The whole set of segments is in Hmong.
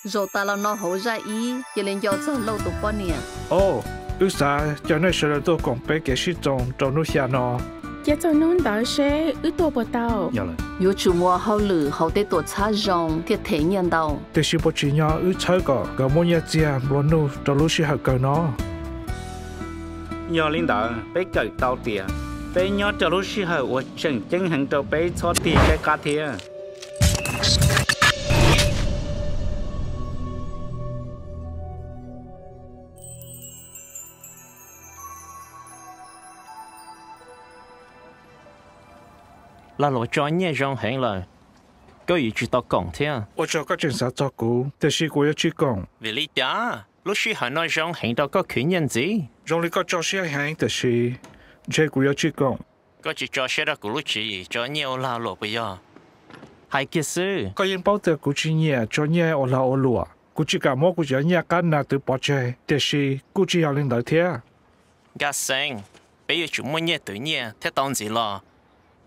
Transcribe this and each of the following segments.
Zaum tas los no hauv zaj ib, cia li nco txog Lauj tus poj niam. Au, wb xav caw nej sawv daws tuaj koom peb kev sib txoos rau hnub xya no. Cia txog hnub ntawd seb wb tuaj puas tau. Yuav tsum muaj hauj lwm hauv tej tuam txhab zoo thiaj them nyiaj ntau. Tiam sis puas tsim nyog wb txhawb kom nkawd muab nyiaj txiag nplua nuj rau lub sij hawm kawg no? Yog li ntawd peb kawm tau tias peb nyob rau lub sij hawm uas tseem ceeb heev rau peb txhob tig caij qab thiab. Lag luam tso nyiaj zoo heev lawm, koj yuav tsum tau koom thiab. Ua tsaug koj tseem xav txog kuv, tiam sis kuv yuav tsis koom. Vim li cas? Lub sij hawm no zoo heev rau koj khwv nyiaj ntxiv. Zoo li koj tso siab heev, tiam sis ntshe kuv yuav tsis koom. Koj tsis tso siab rau kuv lub tswv yim tso nyiaj ua lag luam puas yog? Hais kiag xwb. Koj yeej paub tias kuv tsis nyiam tso nyiaj ua lag ua luam. Kuv tsis kam muab kuv cov nyiaj qab nas twv pov tseg, tiam sis kuj tsis yog li ntawd thiab. Nkaj Xeeb, peb yuav tsum muaj nyiaj twv nyiaj thiaj tau ntxiv los.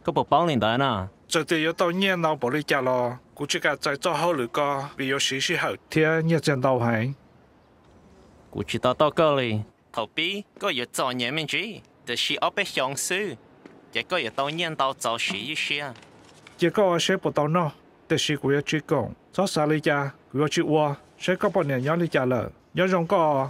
Koj puas paub li ntawd na? Txawm tias yuav tau nyiaj ntau npaum li cas los kuv tsis kam txais txoj hauj lwm ko vim yuav siv sij hawm thiab nyiaj txiag ntau heev. Kuv tsis to taub koj li. Thaum pib koj yuav txom nyem me ntsis, tiam sis ob peb xyoos xwb, ces koj yuav tau nyiaj ntau txaus siv ywj siab. Cia koj ua seb puas tau noj, tiam sis kuv yuav tsis koom. Txhob xav li cas, kuv yuav tsis ua, seb koj poj niam nyob li cas lawm. Nyob zoo koj.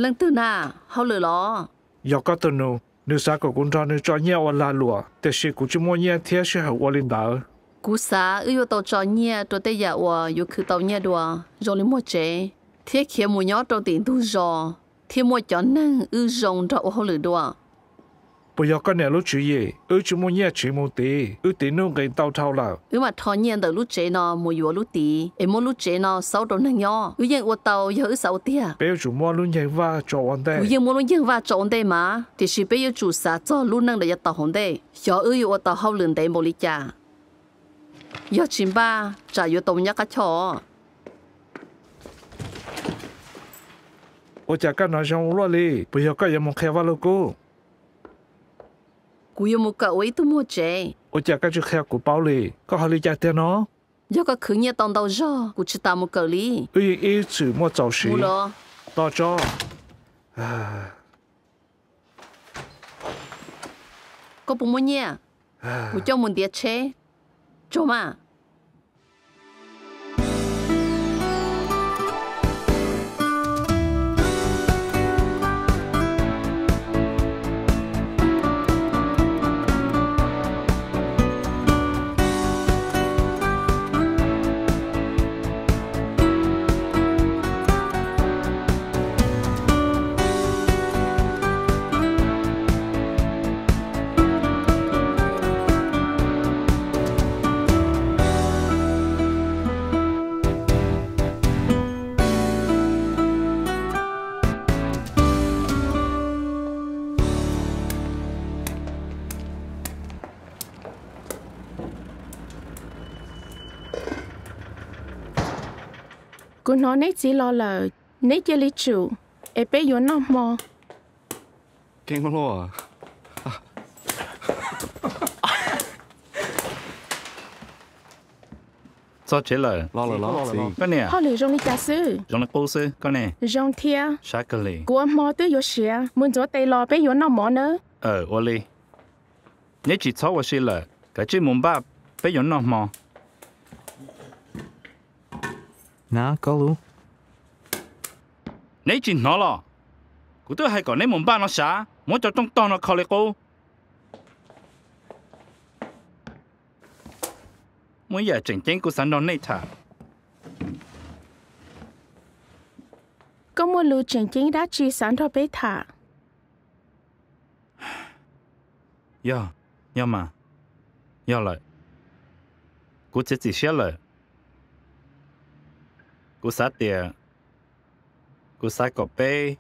Leej twg na? Hauj lwm los? Yog koj tus nus, nws xav kom kuv nrog nws tso nyiaj ua lag luam, tiam sis kuv tsis muaj nyiaj thiab sij hawm ua li ntawd. Kuv xav wb yuav tau tso nyiaj rau tej yam uas yuav khwv tau nyiaj dua, zoo li muag tsev, thiab khiav mus nyob rau tim ntug zos, thiab muaj cov neeg wb zoo nrog ua hauj lwm dua. Puas yog koj niam lub tswv yim? Wb tsis muaj nyiaj tsiv mus tid, wb tiv nuj nqis ntau dhau lawm. Wb mam rho nyiaj ntawm lub tsev no mus yuav lub tid es muab lub tsev no xaub rau neeg nyob. Wb yeej ua tau yog wb xav ua tiag. Peb yuav tsum muab lub nceeg vaj tso ua ntej. Kuv yeej muab lub nceeg vaj tso ua ntej mas, tiam sis peb yuav tsum xav txog lub neej uas yuav tau hauv ntej, xyov wb yuav ua tau hauj lwm ntev npaum li cas. Yog tsis npaj tsam yuav tau mus nyob qab choj. Ua cas koj hnov zoo luaj li? Puas yog koj yuav mus qhia Vaj Lug Kub? Kuv yuav mus kawm ua ib tug muag tsev. Ua cas koj tsis qhia kuv paub li? Koj hais li cas tiag no? Yog koj khwv nyiaj tau ntau zog, kuv tsis tas mus kawm li. Wb yeej ib txwm muaj txaus siv. Tos tso. Koj puas muaj nyiaj? Kuv coj mus ntiav tsheb. Tso mas. Kuv hnov neb txiv los lawm, neb cia li tsum, es peb yuav noj hmo. Txog tsev lawm. Koj niam, hauj lwm zoo li cas xwb? Zoo li qub xwb, koj ne? Zoo thiab. Sab kawg li. Kuv ua hmo twb yuav siav, mus ntxuav tes los peb yuav noj mov nawb. Ua li. Neb tsis txhob ua si lawm, kav tsij mus npaj, peb yuav noj hmo. Na, koj lub. Neb tsis hnov los? Kuv twb hais kom neb mus npaj no sav, muab cov rooj tog no kho li qub. Muaj ib yam tseem ceeb kuv xav nrog nej tham. Koj muaj lus tseem ceeb dab tsi xav nrog peb tham? Yog, yog mas, yog lawm. Kuv txiav txim siab lawm. Kuv xav tias, kuv xav kom peb,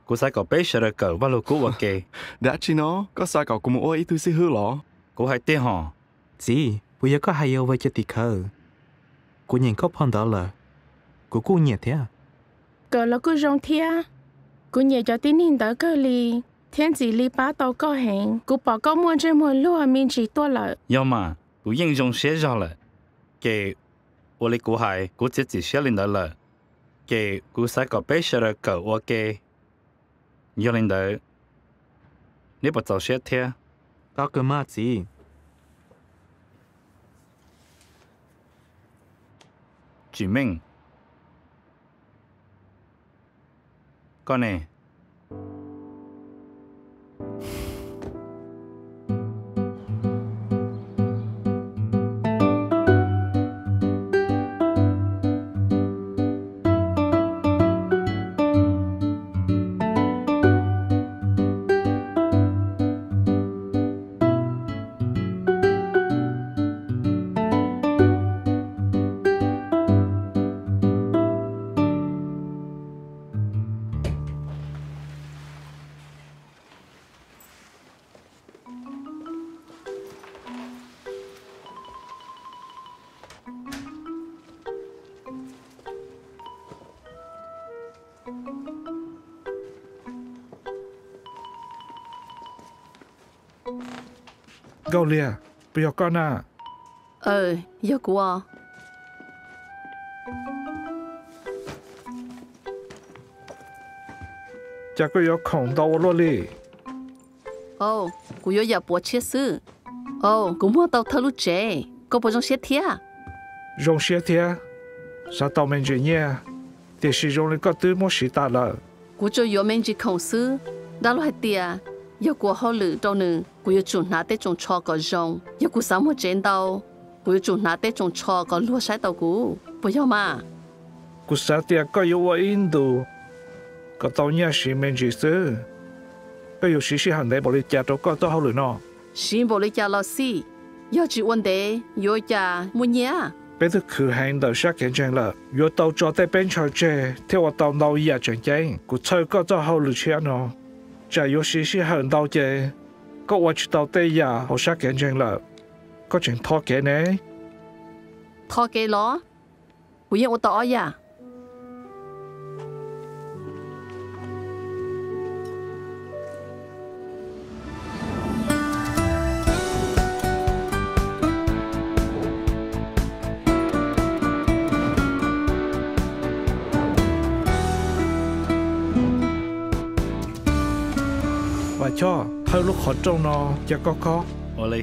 kuv xav kom peb sawv daws kawm Vaj Lug Kub ua ke. Dab tsi no? Koj xav kom kuv mus ua ib tug xib hwb los? Kuv hais tiag hos. Txiv, puas yog koj hais yog Vwj cov tim khawv? Kuv nyiam koj phau ntawv lawm. Kuv kuj nyiam thiab. Kawm los kuj zoo thiab. Kuv nyiam cov tib neeg ntawd kawg li. thiab ntxim li pab tau koj heev. Kuv pom koj muaj ntsej muag luag me ntsis tuaj lawm. Yog mas, kuv yeej zoo siab zog lawm. Ces ua li kuv hais, kuv txiav txim siab li ntawd lawm. Ces kuv xav kom peb sawv daws kawm ua ke. Yog li ntawd, neb puas txaus siab thiab? Qab kawg mas txiv. Tsis meej. Koj ne? Nkauj Liag, puas yog koj na? Yog kuv os. Cas koj yuav khoom ntau ua luaj li? Kuv yuav yam puav tshiab xwb. Kuv muag tau thawj lub tsev, koj puas zoo siab thiab? Zoo siab thiab, xav tau me ntsis nyiaj, tiam sis zoo li koj twb muab siv tas lawm. Kuv tsuas yuav me ntsis khoom xwb. Dab laug hais tias yog kuv ua hauj lwm rau nws, kuv yuav tsum hnav tej tsoos tsho kom zoo. Yog kuv xav muag tsev ntau, kuv yuav tsum hnav tej tsoos tsho kom luag saib taus kuv, puas yog mas? Kuv xav tias koj yuav ua ib ntus kom tau nyiaj siv me ntsis xwb. Koj yuav siv sij hawm ntev npaum li cas rau koj txoj hauj lwm no? Siv npaum li cas los xij, yog tsis ua ntev yuav ua cas muaj nyiaj? Peb twb khwv heev ntawm sab kev ntseeg lawm, yuav tau tso tej peb ntshaw tseg thiaj ua tau ntau yam tseem ceeb. Kuv txhawj koj txoj hauj lwm tshiab no, tsam yuav siv sij hawm ntau ces koj ua tsis tau tej yam hauv sab kev ntseeg lawm. Koj tseem tho kev ne? Tho kev los? Kuv yeej ua tau ob yam. Vam Choj, thawj lub qhov rooj no cia koj khob. Ua li.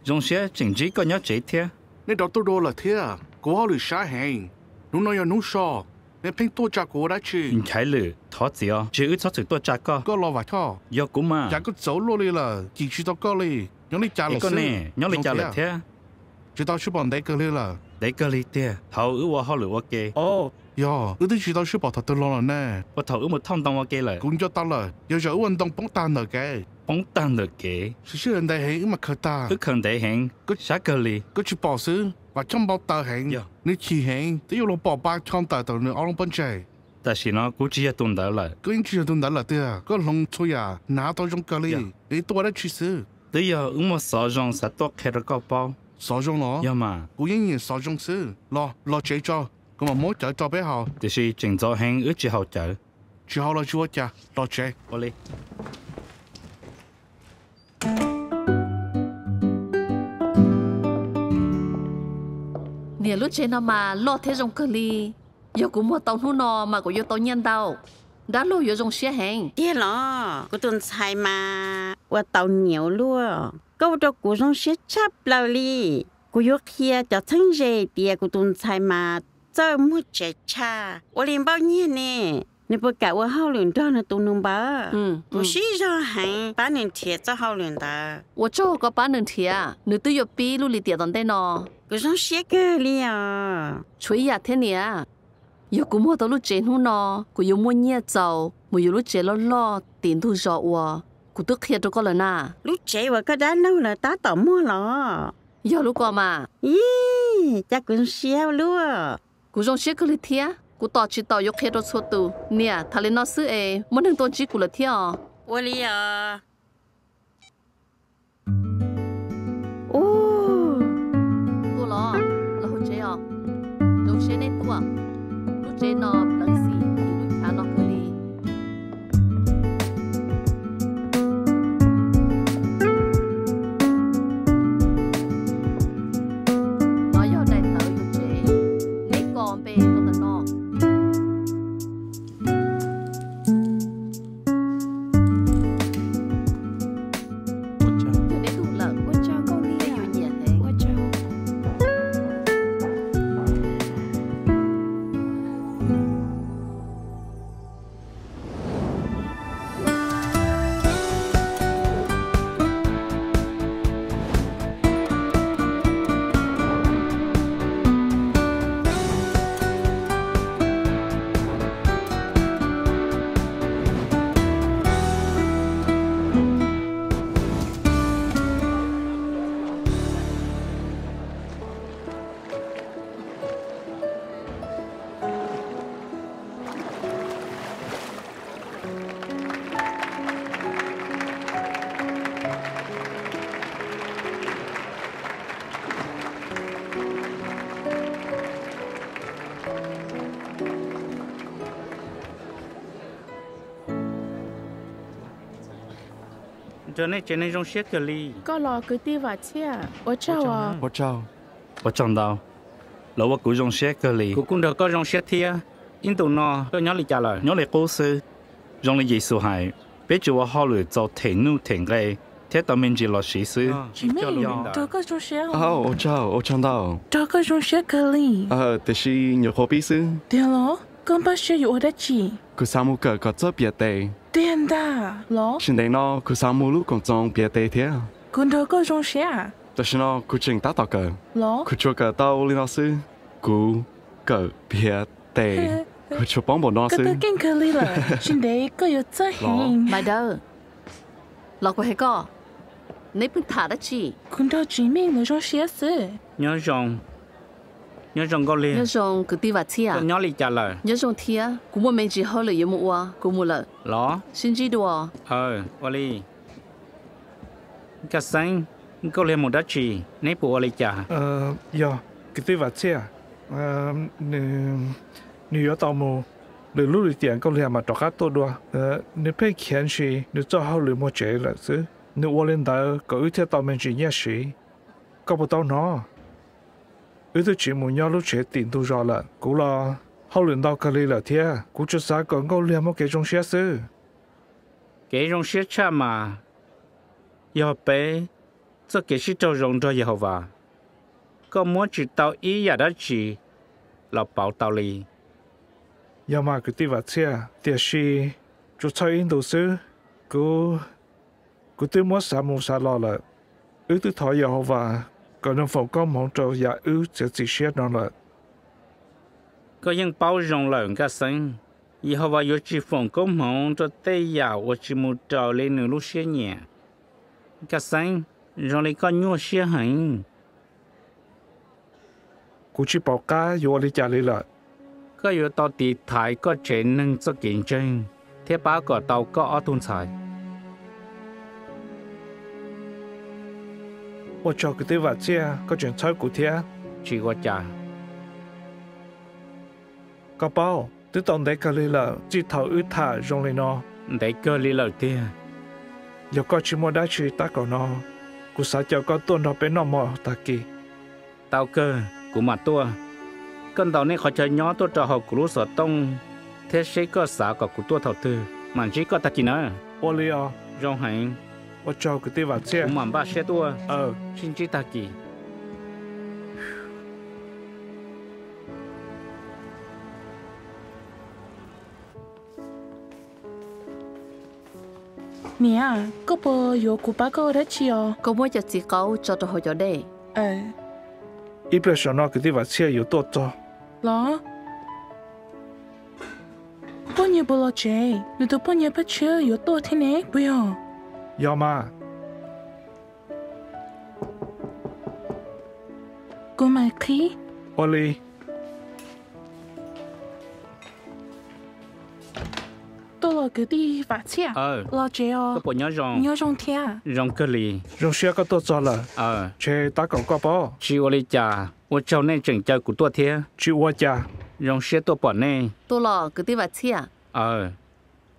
Zoo siab tseem ntsib koj nyob tsev thiab. Nej rov tuaj dua lawm thiab. Kuv hauj lwm sab heev. Hnub no yog hnub so, nej pheej tuaj tsa kuv ua dab tsi? Nchaiv Lwm, thov txim os, ntshe wb txhob txwm tuaj tsa koj. Koj los Vam Choj. Yog kuv mas. Cas koj txawv luaj li lawm, cim tsis tau koj li. Nyob li cas lawm xwb? Nyob li cas lawm thiab? Tsis tau sib pom ntev kawg li lawm. Ntev kawg li tiag, thaum wb ua hauj lwm ua ke. Yog, wb twb tsis tau sib pom thaum twg los lawm ne. Ua thaum wb mus thauj ntoo ua ke lawm. Kuv nco tau lawm, yog zaum wb ua ntoo poob tag ntawm kev. Poob tag ntawm kev? Siv sij hawm ntev heev wb mam khaws tag. Wb khaws ntev heev, sab kawg li. Koj tsis pom xwb, Vam Choj npau taws heev, nws chim heev, twb yuav luag pom pa Choj tawm tau nws ob lub pob ntseg. Tam sim no kuv tsis yog tus ntawd lawm. Koj yeej tsis yog tus ntawd lawm tiag, koj hloov txhua yam hnav tau zoo kawg li. Es tuaj ua dab tsi xwb? Twb yog wb muaj xov zoo xav tuaj qhia rau koj paub. Xov zoo los? Yog mas. Kuv yeej nyiam xov zoo xwb. Los, los tsev tso, kuv mam muab cawv rau peb haus. Tiam sis tseem ntxov heev wb tsis haus cawv. Tsis haus los tsis ua cas, los tsev. Ua li. Niam, lub tsev no mas loj thiab zoo kawg li. Yog kuv muag tau hnub no mas kuv yuav tau nyiaj ntau. Dab laug yuav zoo siab heev. Tiag los? Kuv tus ntxhais mas ua tau niam ua luaj. Koj ua rau kuv zoo siab tshaj plaws li. Kuv yuav qhia cov txheeb ze tias kuv tus ntxhais mas txawj muag tsev tshaj, ua li npaum nyiaj ne. Nws puas kam ua hauj lwm nrog nws tus nus npawg? Kuv siv zog heev pab nws nrhiav txoj hauj lwm ntawd. Ua tsaug koj pab nws nrhiav, nws twb yuav pib lub lim tiam tom ntej no. Kuv zoo siab kawg li os. Tshuav ib yam thiab niam, yog kuv muag tau lub tsev hnub no, kuv yuav muaj nyiaj txaus mus yuav lub tsev loj loj tim ntug zos uas kuv twb qhia rau koj lawm na. Lub tsev uas koj dab laug lawv tab tom muag los? Yog lub ko mas. Ib, cas kuv zoo siab ua luaj. Kuv zoo siab kawg li thiab, kuv tos tsis taus yuav qhia rau txhua tus. Niam, tham li no xwb es muaj neeg tuaj ntsib kuv lawm thiab os. Ua li os. Tuaj los, los hauv tsev os. Zoo siab nej tuaj. Ua, lub tsev no pleev xim ib lub chav no kawg li. No yog daim ntawv yuav tsev, neb kos npe rau ntawm no. Yog neb tug lawm, neb yuav nyiam heev. Nrog nej tsev neeg zoo siab kawg li. Koj los kwv tij Vam Txhiaj, ua tsaug. Ua tsaug. Ua tsaug ntau. Lawv ua kuv zoo siab kawg li. Kuv kuj nrog koj zoo siab thiab. Ib ntus no koj nyob li cas lawm? Nyob li qub xwb. Zoo li Yexus hais, peb tsuas ua hauj lwm txaus them nuj them nqe thiab tau me ntsis los siv xwb. Tsis meej, nrog koj zoo siab. Ua tsaug, ua tsaug ntau. Nrog koj zoo siab kawg li. Tiam sis nyuam qhuav pib xwb. Tiag los? Koj npaj siab yuav ua dab tsi? Kuv xav mus kawm kom txawj piav tes. Tiag ntag los? Tsis ntev no kuv xav mus lub koom txoos piav tes thiab. Kuv nrog koj zoo siab. Tam sim no kuv tseem tab tom kawm. Los? Kuv tsuas kawm tau li no xwb. Kuv kawm piav tes, kuv tsuas paub npaum no xwb. Koj tau keej kawg li lawm, tsis ntev koj yuav txawj heev. Npais Dawb, los kuv hais koj, neb pheej tham dab tsi? Kuv nrog Tsis Meej lawv zoo siab xwb. Nyob zoo, nyob zoo Nkauj Liag. Nyob zoo kwv tij Vam Txhiaj. Koj nyob li cas lawm? Nyob zoo thiab, kuv muaj me ntsis hauj lwm yuav mus ua, kuv mus lawm. Los? Sib ntsib dua. Aw, ua li. Nkaj Xeeb, Nkauj Liag mus dab tsi? Neb puas ua li cas? Yog, kwv tij Vam Txhiaj, nws yuav tau mus, lwm lub lim tiam Nkauj Liag mam rov qab tuaj dua. Nws pheej khiav ntshis nws txoj hauj lwm muag tsev lawm xwb. Nws ua li ntawd kom wb thiaj tau me ntsis nyiaj siv. Koj puas tau hnov? Wb twb tsiv mus nyob lub tsev tim ntug zos lawm. Kuv los hauj lwm ntau kawg li lawm thiab. Kuv tsuas xav kom Nkauj Liag muaj kev zoo siab xwb. Kev zoo siab tshaj mas yog peb txoj kev sib raug zoo nrog Yehauvas. Koj muab tsis tau ib yam dab tsi los pauv tau li. Yog mas kwv tij Vam Txhiaj, tiam sis tsuas txhawj ib ntus xwb. Kuv, kuv twb muab xav mus xav los lawm. Wb twb thov Yehauvas kom nws foom koob hmoov rau yam wb txiav txim siab no lawm. Koj yeej paub zoo lawm Nkaj Xeeb, Yehauvas yuav tsis foom koob hmoov rau tej yam uas tsis mus raws li nws lub siab nyiam. Nkaj Xeeb, zoo li koj nyuaj siab heev. Kuv tsis pom qab yuav ua li cas li lawm. Koj yuav tau tiv thaiv koj tsev neeg txoj kev ntseeg thiab pab kom tau koj ob tug ntxhais. Ua tsaug kwv tij Vam Txhiaj, koj tseem txhawb kuv thiab. Tsis ua cas. Koj paub, twb tau ntev kawg li lawm txij thaum wb tham zoo li no. Ntev kawg li lawm tiag. Yog koj tsis muaj dab tsi tab kaum no, kuv xav caw koj tuaj nrog peb noj mov tag kis. Tau kawg, kuv mam tuaj. Koj ntaus nej qhov chaw nyob tuaj rau hauv kuv lub xov tooj thiab seb koj xav kom kuv tuaj thaum twg, mam ntsib koj tag kis na. Ua li os. Zoo heev. Ua tsaug kwv tij Vam Txhiaj. Kuv mam npaj siab tuaj. Sib ntsib tag kis. Niam, koj puas yuav kuv pab koj ua dab tsi os? Koj muab cov txiv qaub tso rau hauv cov dej. Ib pliag saum no kwv tij Vam Txhiaj yuav tuaj txog. Los? Poj niam puas los tsev? Nws tus poj niam Paj Tshiab yuav tuaj thiab ne, puas yog? Yog mas. Kuv mam qhib. Ua li. Tuaj los kwv tij Vam Txhiaj. Los tsev os. Koj puas nyob zoo? Nyob zoo thiab. Zoo kawg li. Zoo siab koj tuaj txog lawm. Ntshe tab kaum koj pob. Tsis ua li cas, ua tsaug nej tseem caw kuv tuaj thiab. Tsis ua cas. Zoo siab tuaj pom nej. Tuaj los kwv tij Vam Txhiaj? Aw,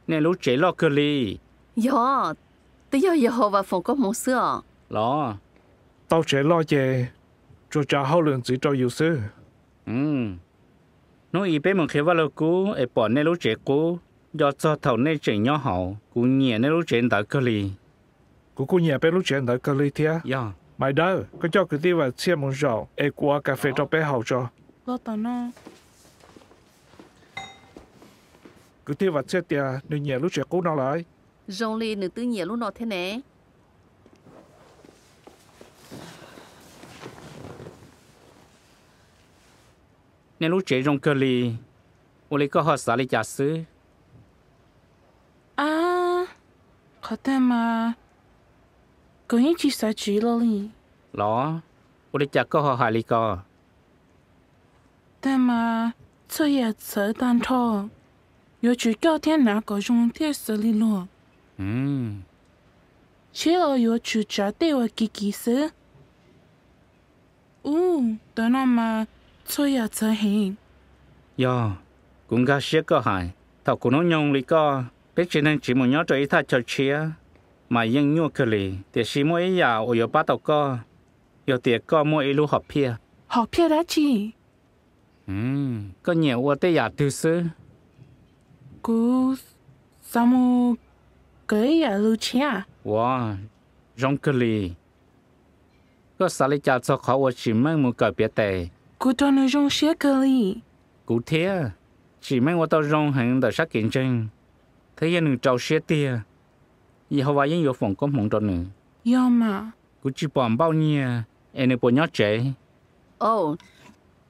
nej lub tsev loj kawg li. Yog, twb yog Yehauvas foom koob hmoov xwb os. Los, tau tsev loj ces tsuas tsav hauj lwm ntxiv rau yus xwb. Hnub ib peb mus qhia Vaj Lug Kub es pom nej lub tsev qub, nco txog thaum nej tseem nyob hauv. Kuv nyiam nej lub tsev ntawd kawg li. Kuv kuj nyiam peb lub tsev ntawd kawg li thiab. Yog, Maiv Dawb, koj coj kwv tij Vam Txhiaj mus zaum es kuv ua kas fes rau peb haus tso. Kwv tij Vam Txhiaj tias nws nyiam lub tsev qub no lawm. Zoo li nws twb nyiam lub no thiab ne. Nej lub tsev zoo kawg li, ua li koj ho xav li cas xwb? A, qhov twg mas kuv yeej tsis xav tsiv los li. Los, ua li cas koj ho hais li ko? Twg mas txhua yam txawv tag nrho, yuav tsum coj thiab hnav kom zoo thiaj xws li luag. Tsheb los yuav tsum tsav tej uas kim kim xwb. Ub, ntawm no mas txhua yam txawv heev. Yog, kuv nkag siab koj hais. Thaum kuv hnub nyoog li koj, peb tsev neeg tsiv mus nyob rau ib thaj chaw tshiab mas yeej nyuaj kawg li, tiam sis muaj ib yam uas yuav pab tau koj, yog tias koj muaj ib lub hom phiaj. Hom phiaj dab tsi? Koj nyiam ua tej yam twg xwb? Kuv xav mus kawm ib yam lus tshiab. Ua, zoo kawg li. Koj xav li cas txog qhov uas Tsim Meej mus kawm piav tes? Kuv rau nws zoo siab kawg li. Kuv thiab. Tsim Meej ua tau zoo heev ntawm sab kev ntseeg, thiab yog nws rau siab tiag, Yehauvas yeej yuav foom koob hmoov rau nws. Yog mas. Kuv tsis pom Npauj Nyiag es nws puas nyob tsev? Aw,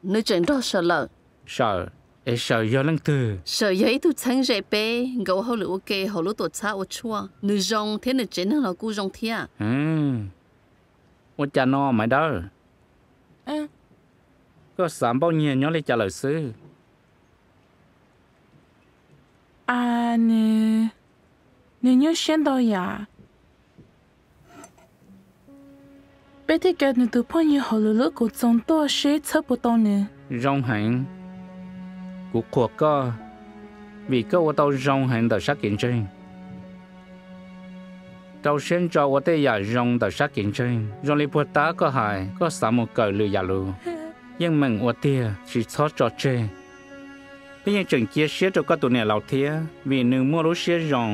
nws tseem nrog Sawm lawm. Sawm? Es Sawm yog leej twg? Sawm yog ib tug txheeb ze peb, nkawd ua hauj lwm ua ke hauv lub tuam txhab ua tshuaj. Nws zoo thiab nws tsev neeg los kuj zoo thiab. Ua cas no Maiv Dawb? Koj xav Npauj Nyiag nyob li cas lawm xwb? A, nws, nws nyuaj siab ntau yam. Peb thiaj caw nws tus phooj ywg hauv lwm lub koom txoos tuaj seb txhawb puas tau nws. Zoo heev. Kuv qhuas koj, vim koj ua tau zoo heev ntawm sab kev ntseeg. Rau siab ntso ua tej yam zoo ntawm sab kev ntseeg, zoo li puag ta koj hais koj xav mus kawm lwm yam lus. Yeej meem ua tiag, tsis txhob tso tseg. Peb yeej tseem cia siab rau koj tus niam laus thiab, vim nws muaj lub siab zoo.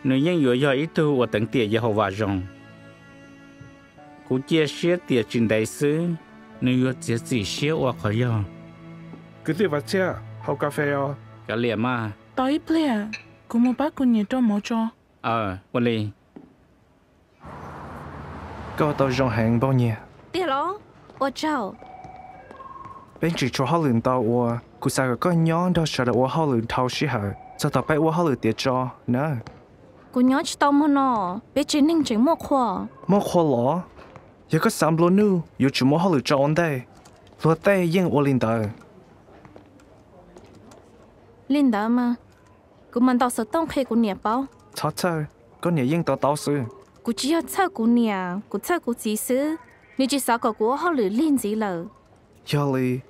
Nws yeej yuav yog ib tug uas teev tiam Yehauvas zoo. Kuv cia siab tias tsis ntev xwb, nws yuav txiav txim siab ua qhov yog. Kwv tij Vam Txhiaj, haus kas fes os. Kav liam mas. Tos ib pliag, kuv mus pab kuv niam rau mov tso. Aw, ua li. Koj ua tau zoo heev Npauj Nyiag. Tiag los? Ua tsaug. Peb tseem tshuav hauj lwm ntau ua, kuv xav kom koj nyob nrog sawv daws ua hauj lwm dhau sij hawm txog thaum peb ua hauj lwm tiav tso nawb. Kuv nyob tsis tau mog no, peb tsev neeg tseem muaj qhua. Muaj qhua los? Yog koj xav nplua nuj yuav tsum muaj hauj lwm tso ua ntej. Luag tej yeej ua li ntawd. Li ntawd mas, kuv mam ntaus xov tooj qhia kuv niam paub. Txhob txhawj, koj niam yeej to taub xwb. Kuv tsis yog txhawj kuv niam, kuv txhawj kuv txiv xwb. Nws tsis xav kom kuv ua hauj lwm lig ntxiv lawm. Yog li,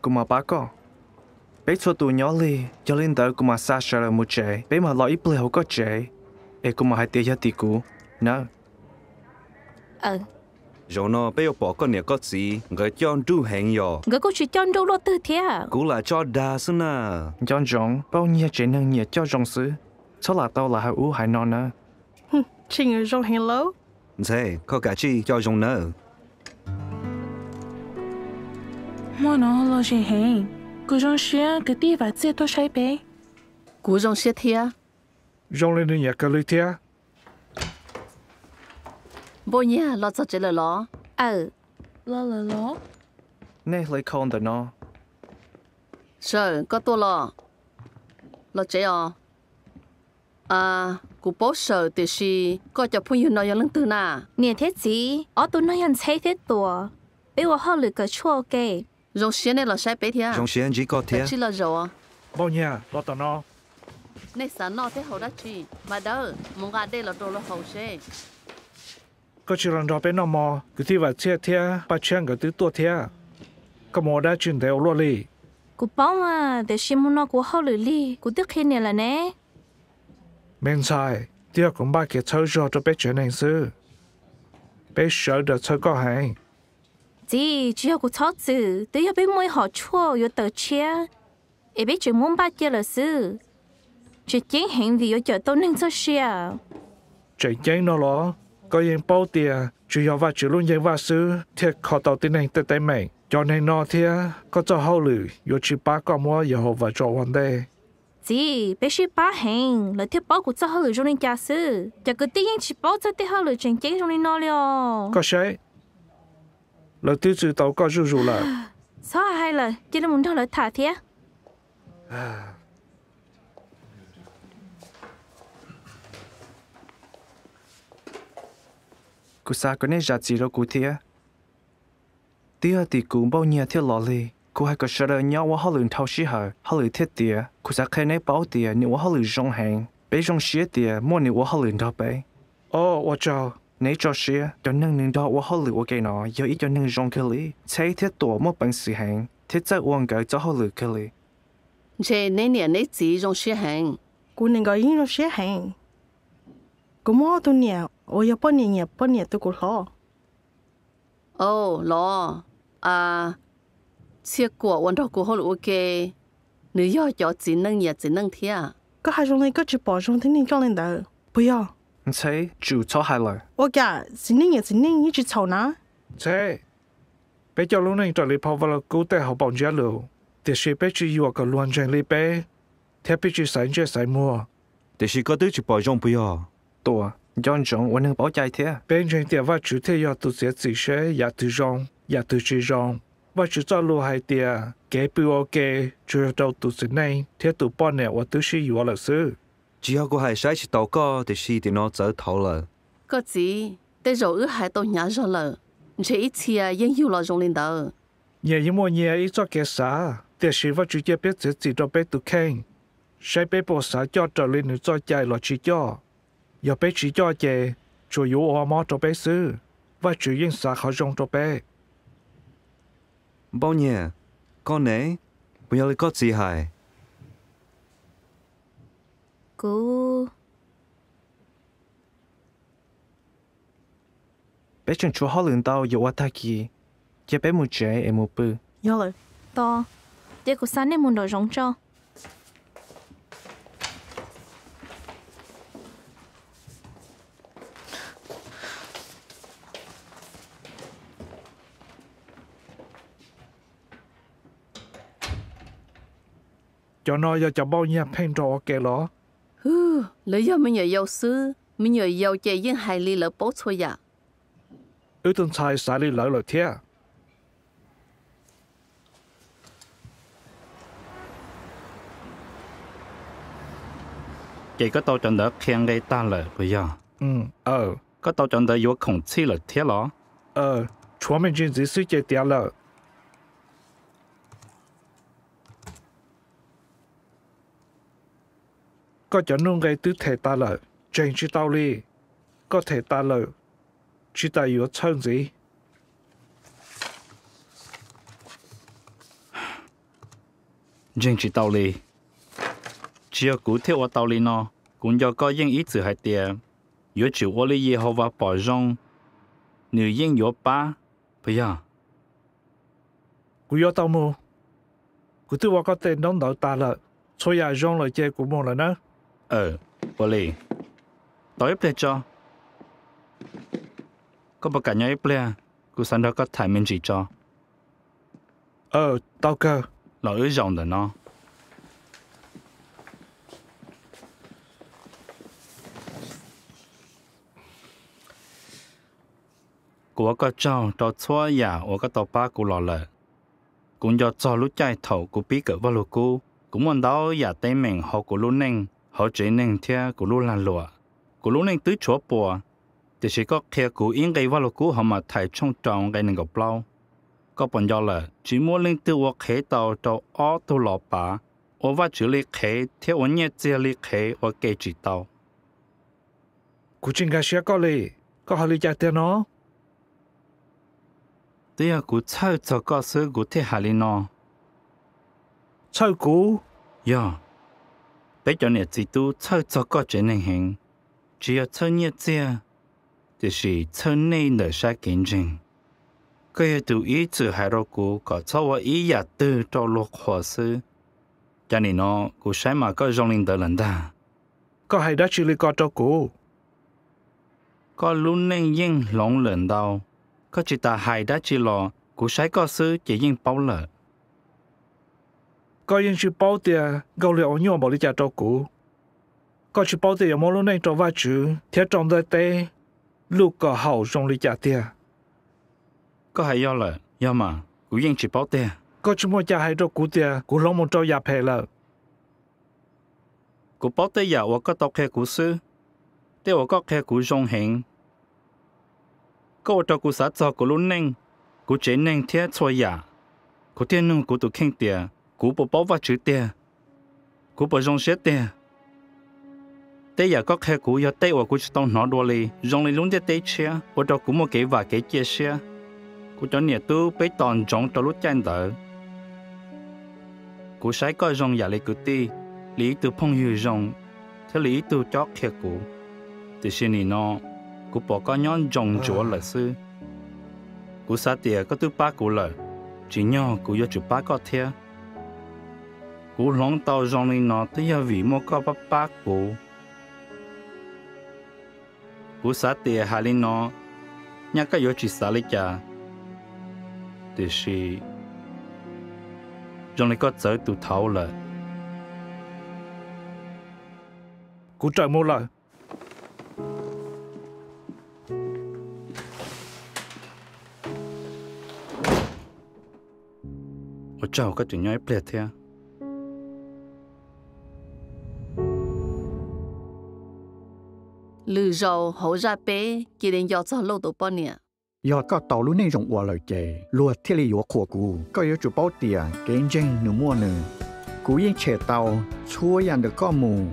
kuv mam pab koj. Peb txhua tus nyob lig, yog li ntawd kuv mam xa sawv daws mus tsev, peb mam los ib pliag hauv koj tsev, es kuv mam hais tias yog tim kuv nawb. Zaum no peb yuav pom koj niam koj txiv nkawd coj nruj heev yom? Nkawd kuj tsis coj nruj luaj twg thiab. Kuv lam tso dag xwb na. Nco ntsoov, Npauj Nyiag tsev neeg nyiam coj zoo xwb, txhob lam tau lam hais ub hais no nawb. Tsheej zoo heev lauj. Ntxhe, koj kav tsij coj zoo nawb. Hmo no los zem heev, kuv zoo siab kwv tij Vam Txhiaj tuaj saib peb. Kuv zoo siab thiab. Zoo li nws nyiam kawg li thiab. Npauj Nyiag, los txog tsev lawm los? Aw, los lawm los. Nej hle khau ntawm no. Sawm, koj tuaj los? Los tsev os. A, kuv paub Sawm, tiam sis koj cov phooj ywg no yog leej twg na? Niam thiab txiv, ob tug no yog Ntxhe thiab Tuam. Peb ua hauj lwm kawm tshuaj ua ke. Zoo siab nej los saib peb thiab. Zoo siab ntsib koj thiab. Kav tsij los zaum. Npauj Nyiag, los tom no. Nej xav noj thiab haus dab tsi? Mas Dawb, mus nqa dej los rau luag haus seb. Koj tsis los nrog peb noj mov, kwv tij Vam Txhiaj thiab Paj Tshiab nkawd twb tuaj thiab. Koj mus ua dab tsi ntev ua luaj li? Kuv paub mas, tiam sis hmo no kuv ua hauj lwm lig, kuv twb qhia niam lawm ne. Me ntxhais, twb yog kuv npaj kev txhawb zog rau peb tsev neeg xwb. Peb sawv daws txhawj koj heev. Txiv, tsis yog kuv txhob txwm, twb yog peb muaj ib hom tshuaj yuav tawm tshiab, es peb tseem muab npaj cia lawm xwb. Tseem ceeb heev vim yuav cawm tau neeg txoj sia. Tseem ceeb no los, koj yeej paub tias tsuas yog Vajtswv lub nceeg vaj xwb thiaj kho tau tib neeg tej teeb meem. Cov neeg no thiab koj txoj hauj lwm yuav tsis pab koj muab Yehauvas tso ua ntej. Txiv, peb sib pab heev, lawv thiaj paub kuv txoj hauj lwm zoo li cas xwb. Cov kwv tij yeej tsis paub txog tej hauj lwm tseem ceeb zoo li no li os. Koj saib, lawv twb txwv tau koj zuj zus lawm. Txhob hais lawm, cia li mus nrog lawv tham thiab. Kuv xav kom nej zam txim rau kuv thiab. Twb yog tim kuv npauj nyiag thiaj los li. Kuv hais kom sawv daws nyob ua hauj lwm dhau sij hawm, hauj lwm thiaj tiav. Kuv xav qhia neb paub tias nws ua hauj lwm zoo heev. Peb zoo siab tias muaj nws ua hauj lwm nrog peb. Ua tsaug. Neb tso siab, cov neeg nws nrog ua hauj lwm ua ke no yog ib cov neeg zoo kawg li. Txheb thiab Tuam muaj peev xwm heev thiab txawj ua nkawd txoj hauj lwm kawg li. Ntshe neb niam neb txiv zoo siab heev. Kuv niam nkawd yeej zoo siab heev. Kuv muaj ob tug niam uas yog poj niam nyiam poj niam tus kuv hlob. Au los, a, Txhiaj Kuam uas nrog kuv hauj lwm ua ke, nws yog cov txiv neej nyiam txiv neej thiab. Koj hais zoo li koj tsis pom zoo tib neeg coj li ntawd puas yog? Ntxheb, tsum txhob hais lawm. Ua cas txiv neej nyiam txiv neej yeej tsis txhaum na? Ntxheb, peb coj lub neej raws li phau Vaj Lug Kub tej hauv paus ntsiab lus, tiam sis peb tsis yuam kom luag ntseeg li peb, thiab peb tsis xaiv ntsej xaiv muag. Tiam sis koj twb tsis pom zoo puas yog? Tuam, nco ntsoov ua neeg paub cai thiab. Peb ntseeg tias Vajtswv thiaj yog tus txiav txim seb yam twg zoo, yam twg tsis zoo. Vajtswv txoj lus hais tias kev pw ua ke tsuas yog rau tus txiv neej thiab tus poj niam uas twb sib yuav lawm xwb. Tsis yog kuv hais saib tsis taus koj, tiam sis tiam no txawv thaud lawm. Koj txiv, tej zaum wb hais tau hnyav zog lawm, ntshe ib txhia yeej yug los zoo li ntawd. Nyias yeej muaj nyias ib txoj kev xav, tiam sis Vajtswv cia peb txiav txim rau peb tus kheej, saib peb puas xav coj raws li nws txoj cai los tsis coj. Yog peb tsis coj ces tsuas yuav ua mob rau peb xwb. Vajtswv yeej xav qhov zoo rau peb. Npauj Nyiag, koj ne? Puas yog li koj txiv hais? Kuv Peb tseem tshuav hauj lwm ntau yuav ua tag kis, cia peb mus tsev es mus pw. Yog lawm, tos, cia kuv xa nej mus nraum zoov tso. Cov no yog cov npauj nyiag pheej nrog ua ke los? Lawv yog me nyuam yaus xwb, me nyuam yaus ces yeej hais li lawv paub txhua yam. Wb tus ntxhais xav li lawv lawm thiab. Ces koj tau cov ntawd qhia nqe tag lawm puas yog? Koj tau cov ntawd yuav khoom txhij lawm thiab los? Tshuav me ntsis ntxiv xwb ces tiav lawm. Koj cov nuj nqe twb them tas lawm, ntseeg tsis tau li. Koj them tas lawm, tsis tas yuav txhawj ntxiv. Ntseeg tsis tau li. Tsis yog kuv thiaj ua tau li no. Kuv nco koj yeej ib txwm hais tias yuav tsum ua li Yehauvas pom zoo, nws yeej yuav pab, puas yog? Kuv yuav tau mus. Kuv twb ua koj tej ntaub ntawv tas lawm. Txhua yam zoo lawm ces kuv mus lawm nawb. Ua li, tos ib pliag tso. Koj puas kam nyob ib pliag? Kuv xav nrog koj tham me ntsis tso. Tau kawg. Los wb zaum ntawm no. Kuv ua koj tsaug rau txhua yam uas koj tau pab kuv los lawm. Kuv nco txog lub caij thaum kuv pib kawm Vaj Lug Kub, kuv muaj ntau yam teeb meem hauv kuv lub neej, hauv tsev neeg thiab kuv lub lag luam. Kuv lub neej twb tshuav puas, tiam sis koj qhia kuv ib nqe Vaj Lug Kub hauv Mathais tshooj rau nqe nees nkaum plaub. Koj puas nco lawm, tsis muaj leej twg ua qhev tau rau ob tug los pav, ua Vajtswv li qhev thiab ua nyiaj txiag li qhev ua ke tsis tau. Kuv tsis nkag siab koj li. Koj hais li cas tiag no? Twb yog kuv txhawj txog koj xwb kuv thiaj hais li no. Txhawj kuv? Yog, peb cov niam txiv tub txhawj txog koj tsev neeg heev, tsis yog txhawj nyiaj txiag, tiam sis txhawj nej ntawm sab kev ntseeg. Koj yog tus ib txwm hais rau kuv kom txhob ua ib yam twg rau luag qhuas xwb. Cas nim no kuv saib mas koj zoo li ntawd lawm ntag. Koj hais dab tsi li ko rau kuv? Koj lub neej yeej hloov lawm ntau, koj tsis tas hais dab tsi los kuv saib koj xwb ces yeej paub lawm. Koj yeej tsis paub tias Nkauj Lig ua nyuaj npaum li cas rau kuv. Koj tsis paub tias yuav muab lub neej rau Vajtswv thiab rau ntiaj teb luj kom haum zoo li cas tiag. Koj hais yog lawm, yog mas kuv yeej tsis paub tiag. Koj tsis muaj cai hais rau kuv tias kuv hloov mus rau yam phem lawm. Kuv paub tej yam uas koj tau qhia kuv xwb, tej uas koj qhia kuv zoo heev. Koj ua rau kuv xav txog kuv lub neej, kuv tsev neeg thiab txhua yam. Kuv thiaj nug kuv tus kheej tias kuv puas paub Vajtswv tiag, kuv puas zoo siab tiag. Tej yam koj qhia kuv yog tej uas kuv tsis tau hnov dua li, zoo li lub ntiaj teb tshiab, ua rau kuv muaj kev vam kev cia siab. Kuv cov niam tub peb tos ntsoov rau lub caij ntawd. Kuv saib koj zoo yam li kwv tij, li ib tug phooj ywg zoo, thiab li ib tug cob qhia kuv. Tiam sis nim no, kuv pom koj nyob ntsoov ntsuav lawm xwb. Kuv xav tias koj twb pab kuv lawm, tsim nyog kuv yuav tsum pab koj thiab. Kuv hloov tau zoo li no twb yog vim muaj koj pab pab kuv. Kuv xav tias hais li no, nyaj koj yuav tsis xav li cas, tiam sis zoo li koj txawv tus thaud lawm. Kuv raws mus lawm. Ua tsaug koj tseem nyob ib pliag thiab. Lwm zaus hauv zaj peb cia li nco txog Lauj tus poj niam. Yog koj tau lub neej zoo ua lawm ces luag thiaj li yuav qhuas kuv. Koj yuav tsum paub tias kev ntseeg nws muaj nws. Kuv yeej tshem tau txhua yam ntawm koj mus.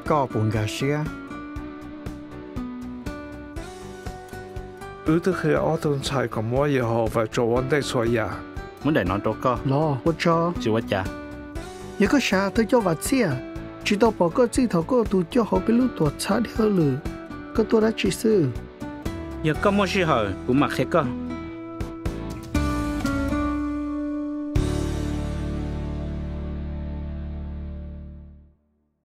Koj puas nkag siab? Wb twb qhia ob tug ntxhais kom muab Yehauvas tso ua ntej txhua yam. Muab daim no rau koj. Los, ua tsaug. Tsis ua cas. Yog koj xav thawj coj Vam Txhiaj, tsis tau pom koj txij thaum koj ua tus coj hauv peb lub tuam txhab dhia hauj lwm, koj tuaj dab tsi xwb? Yog koj muaj sij hawm kuv mam qhia koj.